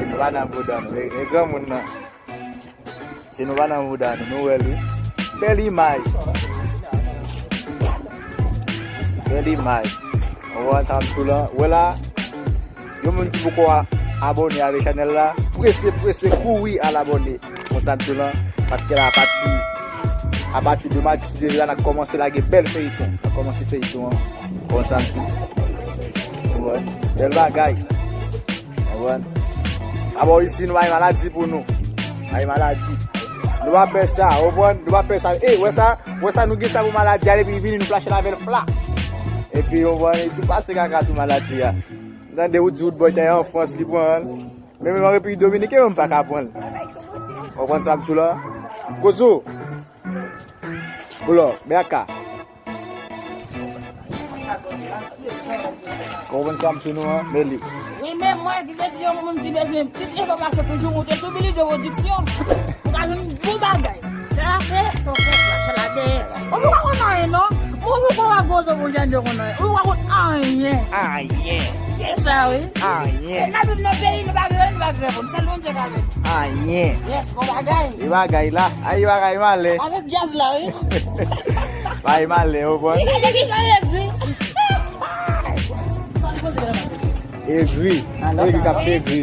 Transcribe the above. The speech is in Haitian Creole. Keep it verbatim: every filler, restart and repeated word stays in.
Nou pa nan bouda nou. E, e granmoun nan. Si nou pa nan bouda nou, nou wè l wi. Bèl imaj. Bèl imaj. Ou wè sa m sou lan. Wè la. Yon moun ki poko a-, abòne avèk chanèl la, prese, prese, kouri al abòne. Konsa m sou lan. Paske la apati, apati de madi ki vini la, n ap kòmanse lage bèl feyton. N ap kòmanse feyton an. Konsa m sou. Ou wè. Bèl bagay. Konprann? Abò isi nou bay maladi pou nou. Bay maladi. Nou pa pè sa, konprann? Nou pa pè sa. E, wè sa, wè sa nou gen sa pou maladi a, epi vini nou flache l avè l fla. Epi, konprann? E tou pase kaka sou maladi a. Tande ou di woodboy ta an Frans, li pran l. Men menm an Repiblik Dominiken, menm pa ka pran l. Konprann sa m sou la? Gozo. Boulò, bèka. Konprann sa m sou nou an, men li. Wi, men mwen ki te di yon moun ki bezwen plis enfòmasyon toujou moute sou Billy de Production. Ou ka jwenn bon bagay. Sa se ton frè la, se la dèyè. Ou pa konn anyen non. Ou pa konn anyen gwo zo pou jan de konn anyen. Ou pa konn anyen. Anyen. Se sa wi. Anyen. Se nan Bib nan peyi nou pa gen, nou pa gen pou nou. Sèl Bondye ka gen. Anyen. Yes, bon bagay. E bagay la. Ay, bagay malè. Avèk djaz la, wi. Bay malè, ou bon. Li ka di ki egri. Egri. Egri k ap egri.